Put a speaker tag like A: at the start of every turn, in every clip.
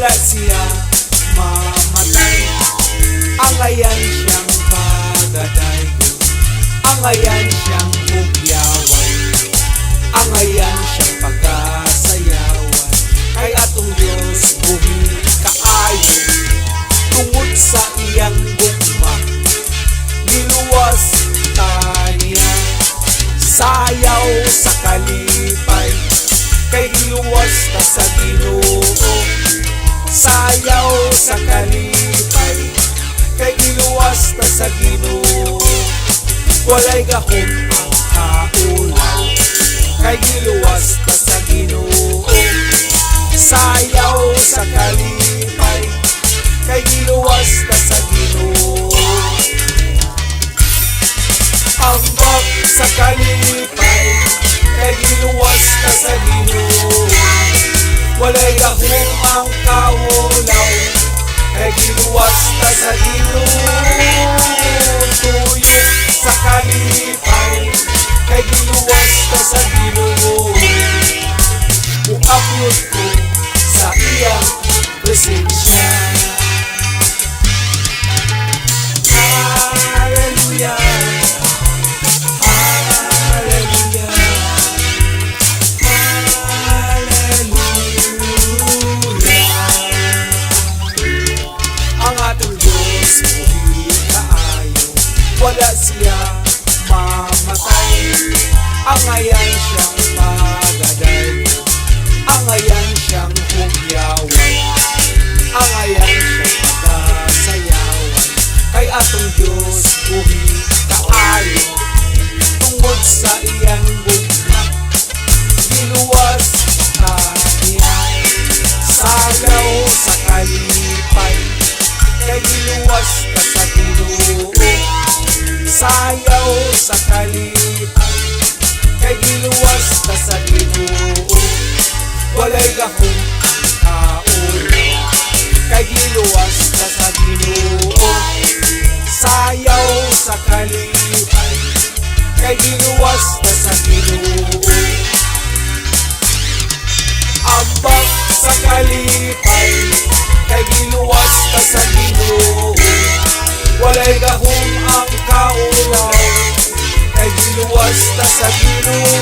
A: Wala siya mamatay. Angayan siyang pagadaygon, angayan siyang hugyawan, angayan siyang pagasayawan. Kay atong Dios buhi kaayo, tungod sa iyang gugma giluwas ta niya. Sayaw sa kalipay, kay giluwas ta sa Ginoo. Sayaw sa kalipay, kay giluwas ta sa Ginoo. Walay gahom ang kaulaw, kay giluwas ta sa Ginoo. Sayaw sa kalipay, kay giluwas ta sa Ginoo. Ambak sa kalipay, kay giluwas ta sa Ginoo. Walay gahom ang kaulaw, kay giluwas ta sa Ginoo. Tuyok sa kalipay, kay giluwas ta sa Ginoo. Muapyot ko sa iyang presensya. Hallelujah, Hallelujah, Hallelujah. Ang atong Diyos buhi kaayo, wala siya mamatay. Angayan siyang pagadaygon, angayan siyang hugyawan, angayan siyang pagasayawan. Kay atong Diyos buhi kaayo, tungod sa iyang gugma giluwas ta niya. Sayaw sa kalipay, kay giluwas ta sa Ginoo. Sayaw sa kalipay, kay giluwas ta sa Ginoo. Walay gahom ang kaulaw, kay giluwas ta sa Ginoo. Sayaw sa kalipay, kay giluwas ta sa Ginoo. Ambak sa kalipay, kay giluwas ta sa Ginoo. Walay gahom ang kaulaw, kay giluwas ta sa Ginoo.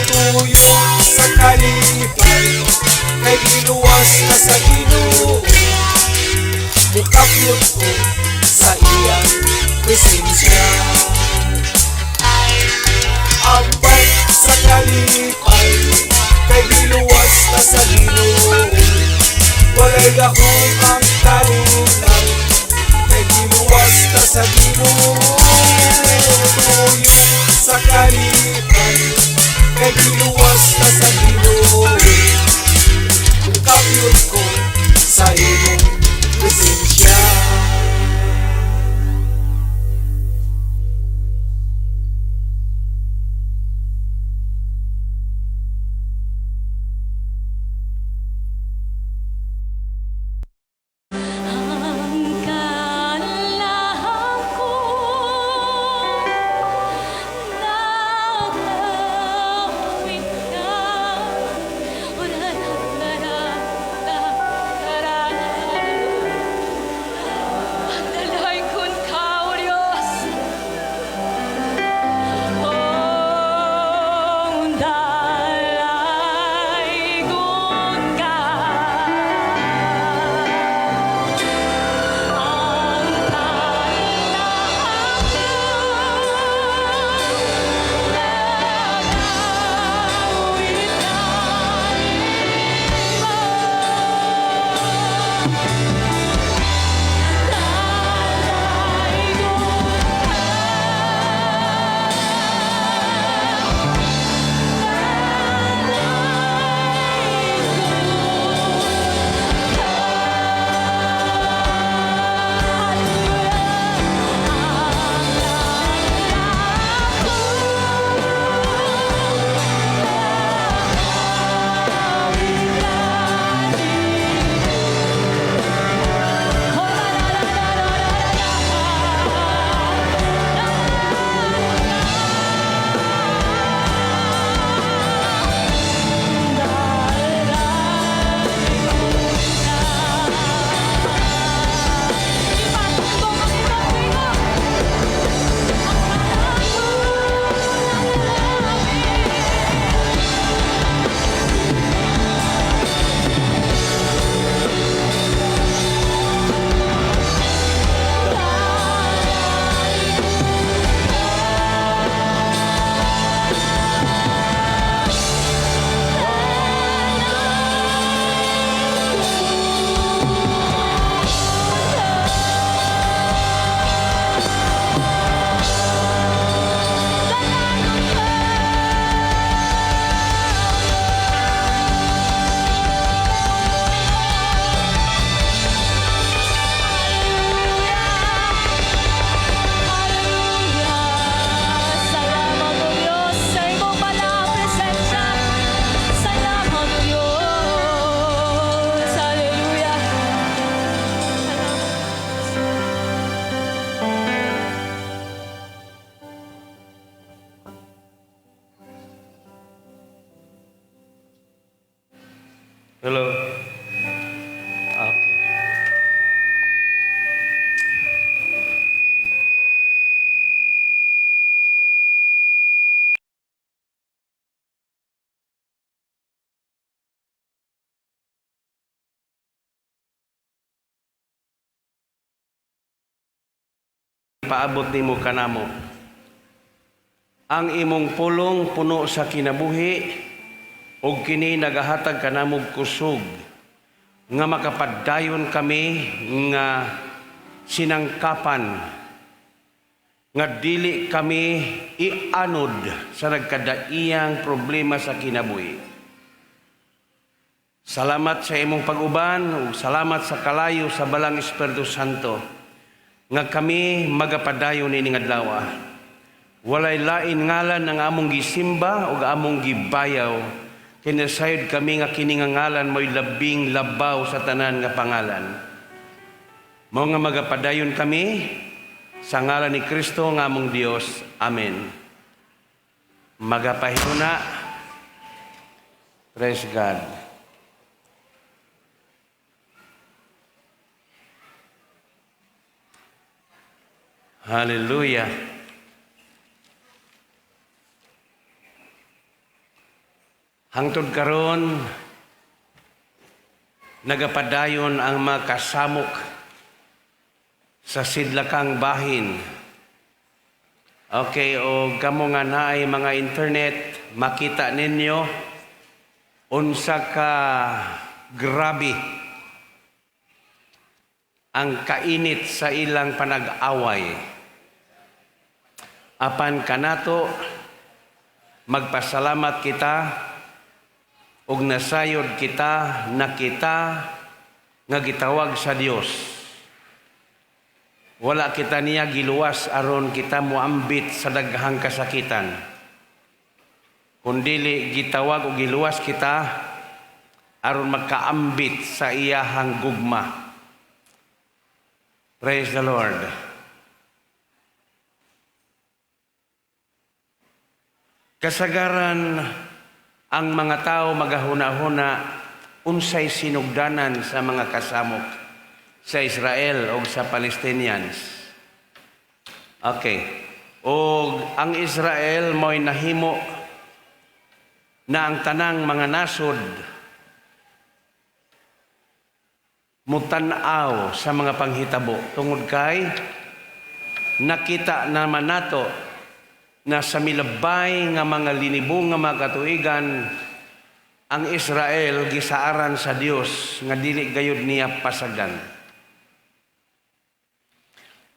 A: Tuyok sa kalipay, kay giluwas ta sa Ginoo. Mukapyot ko sa iyang presensya. Ambak sa kalipay, kay giluwas ta sa Ginoo. Walay gahom ang kaulaw, kay giluwas ta sa Ginoo. Tuyok sa kalipay, kay giluwas ta sa Ginoo. Mukapyot ko sa imong presensya.
B: Ang kalahap ko nagawit ka.
C: Hello. Okay. Paabot nimo kanamo. Ang imong pulong puno sa kinabuhi ug kini nagahatag kanamog kusog nga makapadayon kami nga sinangkapan nga dili kami ianod sa nagkadaiyang problema sa kinabuhi. Salamat sa imong pag-uban ug salamat sa kalayo sa Balaang Espiritu Santo nga kami magapadayon nining adlaw. Walay lain ngalan ang among gisimba ug among gibayaw. Kinasayod kami nga kini nga ngalan mo'y labing labaw sa tanan nga pangalan. Mao nga magapadayon kami sa ngalan ni Kristo nga among Dios. Amen. Magapahuna. Praise God. Hallelujah. Hangtod karon, nagapadayon ang mga kasamok sa sidlakang bahin. Okay, o kamo nga naay mga internet, makita ninyo unsa ka grabe ang kainit sa ilang panag-away. Apan kanato, magpasalamat kita ug nasayod kita na kita nga gitawag sa Dios. Wala kita niya giluwas aron kita moambit sa daghang kasakitan. Kundili gitawag o giluwas kita aron magkaambit sa iyahang gugma. Praise the Lord. Kasagaran ang mga tao magahuna-huna unsay sinugdanan sa mga kasamok sa Israel o sa Palestinians. Okay. O ang Israel mo'y nahimo na ang tanang mga nasod mutan-aw sa mga panghitabo tungod kay nakita naman nato na sa milabay nga mga linibong nga mga katuigan ang Israel gisaaran sa Dios nga dili gayud niya pasagdan.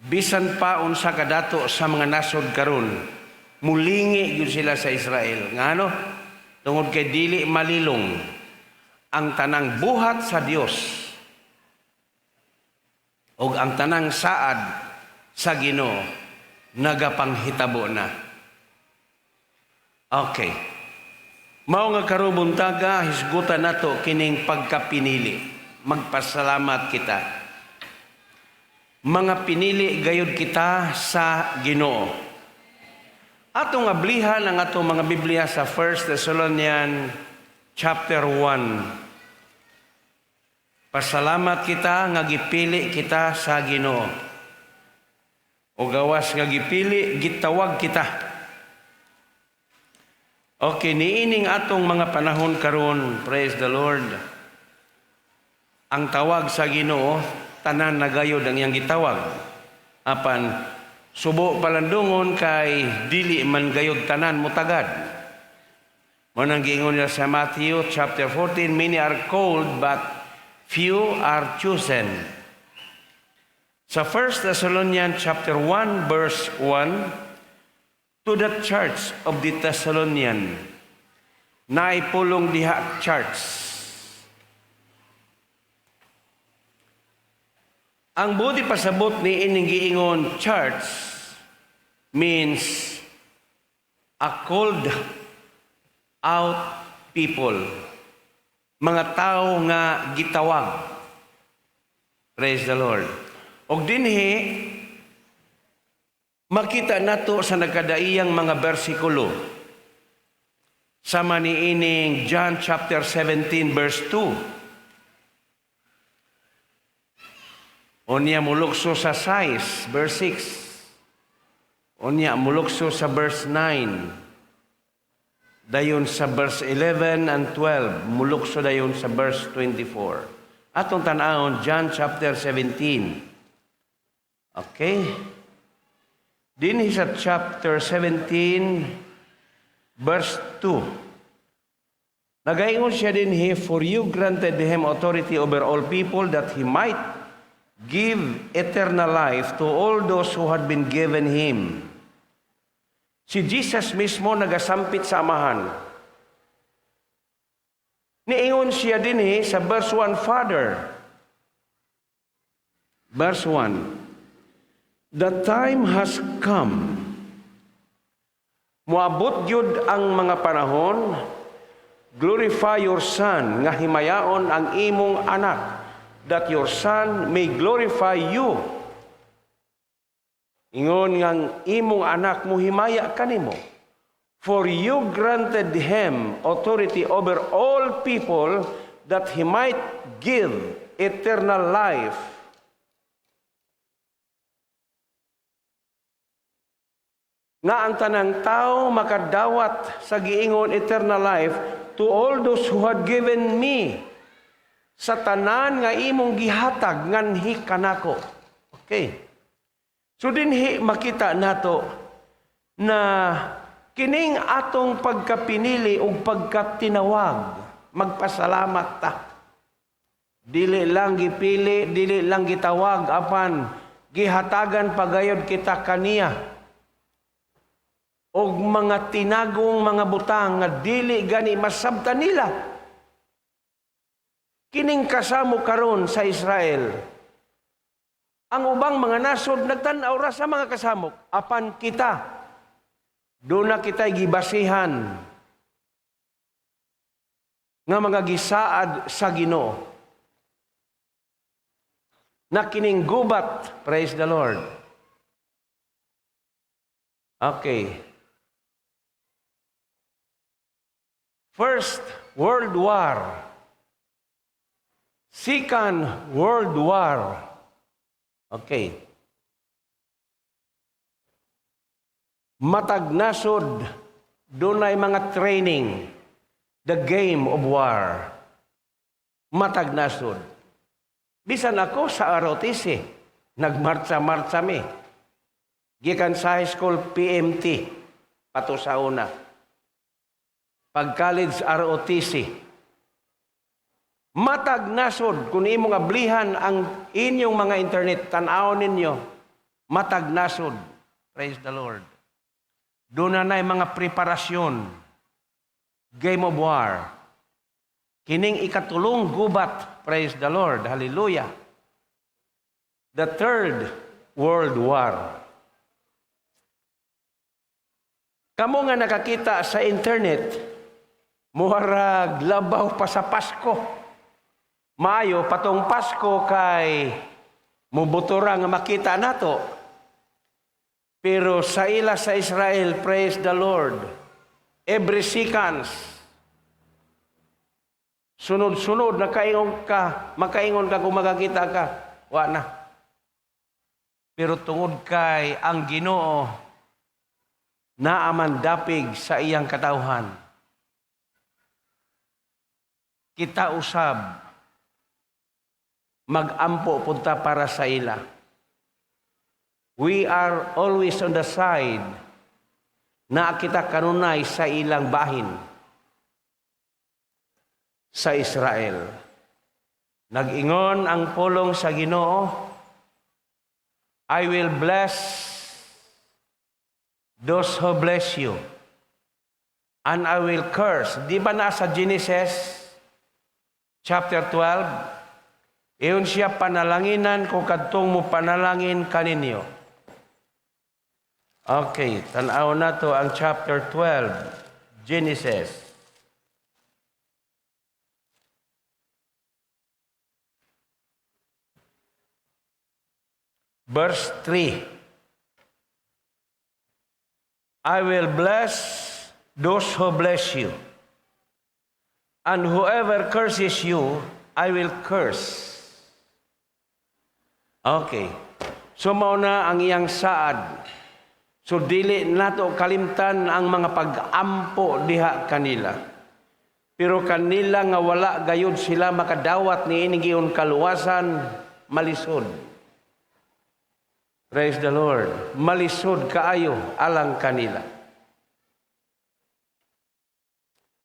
C: Bisan pa unsa kadato sa mga nasod karon, mulingi gyud sila sa Israel. Ngano? Tungod kay dili malilong ang tanang buhat sa Dios ug ang tanang saad sa Ginoo nagapanghitabo na. Okay. Mao nga karong buntaga, hisgutan nato kining pagkapinili. Magpasalamat kita. Mga pinili gayud kita sa Ginoo. Atong ablihan ang atong mga Biblia sa 1 Thessalonians chapter 1. Pasalamat kita nga gipili kita sa Ginoo. O gawas nga gipili, gitawag kita. Okay, niining atong mga panahon karon, praise the Lord. Ang tawag sa Ginoo, tanan na gayod ang iyang gitawag. Apan subo palandungon kay dili man gayod tanan mutagad. Mao nang giingon niya sa Matthew chapter 14, many are called but few are chosen. Sa 1 Thessalonians chapter 1 verse 1, to the church of the Thessalonian, naipulong diha church. Ang budi pasabot ni ining giingon church means a called out people. Mga tao nga gitawag. Praise the Lord. Og dinhi makita nato sa nagkadaiyang mga bersikulo. Sama ni ining John chapter 17 verse 2. Unya mulukso sa 6 verse 6. Unya mulukso sa verse 9. Dayon sa verse 11 and 12, mulukso dayon sa verse 24. Atong tan-awon John chapter 17. Okay? Dinhi sa chapter 17 verse 2. Nagaingon siya dinhi, "For you granted him authority over all people that he might give eternal life to all those who had been given him." Si Jesus mismo nagasampit sa Amahan. Niingon siya dinhi sa verse 1, "Father." Verse 1. "The time has come." Moabot gyud ang mga panahon, "Glorify your Son," nga himayaon ang imong anak, "that your Son may glorify you." Ingon ngang imong anak muhimaya kanimo. "For you granted him authority over all people that he might give eternal life. Nga ang tanang tao makadawat sa giingon eternal life to all those who had given me, sa tanan nga imong gihatag nganhi kanako. Okay. So dinhi makita nato na kining atong pagkapinili ug pagkatinawag, magpasalamat ta. Dili lang gipili, dili lang gitawag, apan gihatagan pagayod kita kaniya og mga tinagong mga butang nga dili gani masabtan nila. Kining kasamo karon sa Israel, ang ubang mga nasod nagtan-aw ra sa mga kasamok, apan kita duna kita'y gibasihan nga mga gisaad sa Ginoo na kining gubat, praise the Lord. Okay. First World War, Second World War. Okay. Matag nasod dunay mga training, the game of war. Matag nasod. Bisan ako sa ROTC, nagmartsa-martsa mi. Gikan sa high school PMT, pato sa una. Pag college ROTC. Matag nasod, kung imong ablihan ang inyong mga internet, tan-awon ninyo, matag nasod. Praise the Lord. Doon na na'y mga preparasyon. Game of war. Kining ikatulong gubat. Praise the Lord. Hallelujah. The Third World War. Kamo nga nakakita sa internet, muharag labaw pa sa Pasko. Maayo patong Pasko kay mubutura nga makita nato. Pero sa ila sa Israel, praise the Lord, every seconds, sunod-sunod, nakaingon ka, makaingon ka kung makakita ka, wa na. Pero tungod kay ang Ginoo naaman dapig sa iyang katawhan, kita usab magampo punta para sa ila. We are always on the side na kita kanunay sa ilang bahin sa Israel. Nag-ingon ang pulong sa Ginoo, "I will bless those who bless you, and I will curse." Di ba nasa Genesis chapter 12? Iyon siya, "Panalanginan ko kadtong mo panalangin kaninyo." Okay, tanaw na to ang chapter 12, Genesis. Verse 3. "I will bless those who bless you." And whoever curses you, I will curse." Okay. So mao na ang iyang saad. So dili nato kalimtan ang mga pag-ampo diha kanila. Pero kanila nga wala gayud sila makadawat ni ining giun kaluwasan, malisod. Praise the Lord. Malisod kaayo alang kanila.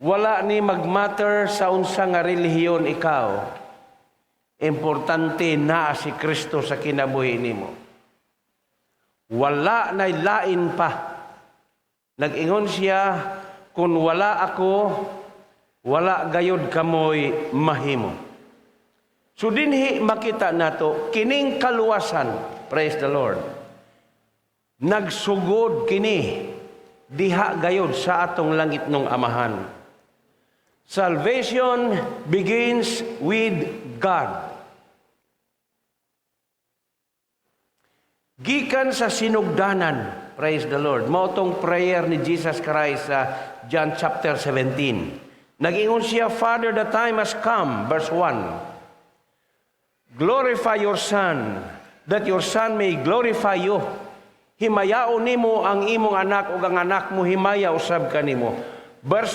C: Wala ni magmatter sa unsa nga relihiyon ikaw. Importante naa si Kristo sa kinabuhi nimo. Wala na lain pa. Nag-ingon siya, "Kung wala ako, wala gayod kamoy mahimo." So dinhi makita nato kining kaluwasan, praise the Lord. Nagsugod kini diha gayod sa atong langitnong Amahan. Salvation begins with God. Gikan sa sinugdanan, praise the Lord. Mao tong prayer ni Jesus Christ sa John chapter 17. Nag-ingon siya, "Father, the time has come," verse 1. "Glorify your Son, that your Son may glorify you." Himayaon nimo ang imong anak ug ang anak mo himaya usab kanimo. Verse